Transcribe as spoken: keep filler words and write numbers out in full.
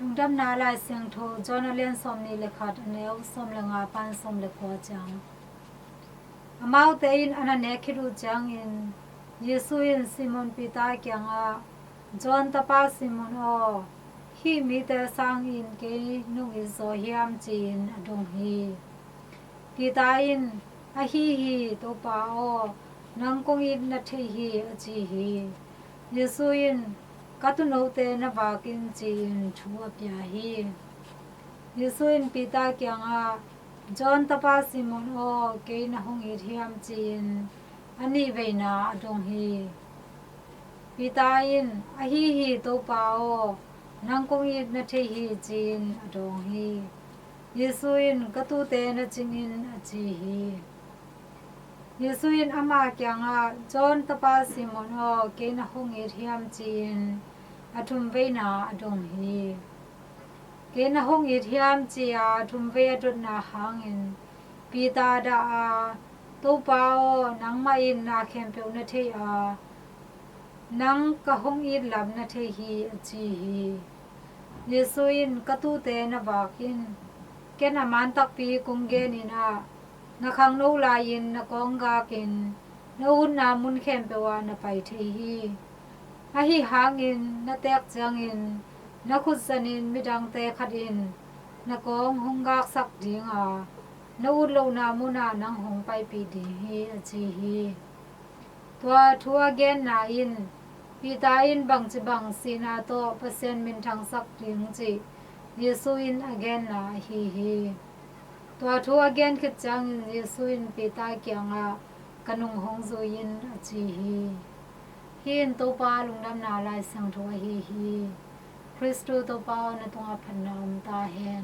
Lungdamna Lai Siangtho John a lian sawmnih le khat, a neu sawm le nga pan sawm le kua ciang. Amaute in a na nek khit uh ciangin Jesu in Simon Peter kiangah, "John tapa Simon aw, hih mite sangin kei nong it zaw hiam?" ci-in a dong hi. Peter in, "Ahi hi, Topa aw, nang kong it na thei hi," a ci hi. Jesu in, "Ka tuunote na vak in," ci-in thu a pia hi. Jesu in Peter kiangah, "John tapa Simon aw, kei na hong it hiam?" ci-in a nih veina a dong hi. Peter in, "Ahi hi, Topa aw, nang kong it na thei hi," ci-in a dawng hi. Jesu in, "Ka tuute na cing in," a ci hi. Jesu in ama kiangah, "John tapa Simon aw, kei na hong it hiam?" ci-in a thum veina a dong hi. "Kei na hong it hiam?" ci-a thum vei a dotna hangin Peter dah a, "Topa aw, nangmah in na khempeuh na thei a, nang ka hong it lam na thei hi," a ci hi. Jesu in, "Ka tuute na vak in. Ken a man takpi kong genin ah, na khangno lai-in na kawng gakin na utna mun khempeuh ah na pai thei hi. Ahi hangin na teek ciangin na khutzanin midangte khat in na kawng hong gaksak ding a, na ut lohna munah nang hong paipih ding hi," a ci hi. Tua thu a genna in Peter in bangci bang sihna tawh Pasian minthangsak ding cih Jesu in a genna ahi hi. Tua thu a gen khit ciangin Jesu in Peter kiangah, "Ka nung hong zui in," a ci hi. Hih in Topa Lungdamna Lai Siangtho ahi hi. Khristu Topa aw, na tungah phatna om ta hen.